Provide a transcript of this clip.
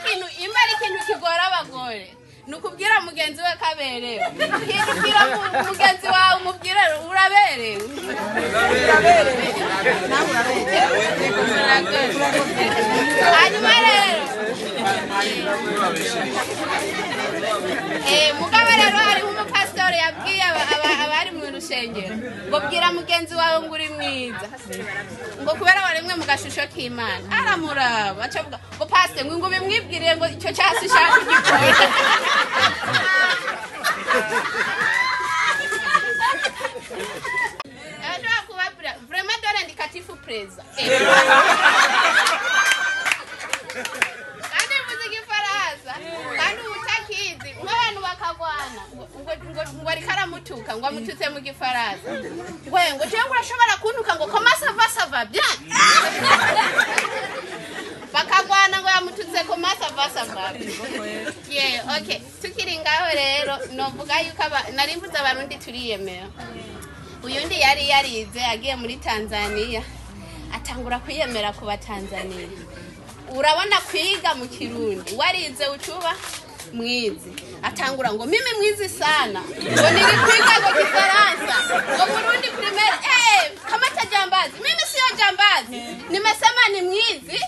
ikintu, imba ari ikintu kigora abagore, ni ukubwira mugenzi we ko aberewe. Hindukira mugenzi wawe umubwire uraberewe. Hanyuma rero mugabo rero hariho umupasitori yabwiye abari mu rushengero ngo bwira mugenzi wawe ngo uri mwiza, ngo kubera waremwe mu gashusho k'Imana. Aramuraba aca avuga ngo pasite ngo ubimwibwiriye ngo icyo cyasi ushaka ugikore. Ashobora kubabwira vraiment dore indicatif présent. Kandi mvuze igifaransa kandi uba utakizi, nk'abantu bakagwana ngo ariko aramutuka ngo amututse mu gifaransa, ngo ngo jewe ngo urashobora kuntuka ngo comment ça va, ça va bien. Bakagwana ngo yamututse comment ça va, ça va bien. Yeah, okay. Tukiri ngaho rero novuga yuko nari mvuze Abarundi turiyemera. Uyundi yari yarize agiye muri Tanzania atangura kwiyemera ku Batanzania. Urabona kwiga mu Kirundi warize ucuba mwizi, atangura ngo mimi mwizi sana, ngo nili kwiga ngo Kifaransa, ngo Burundi primaire, kamata jambazi, mimi sio jambazi, nimesema ni mwizi.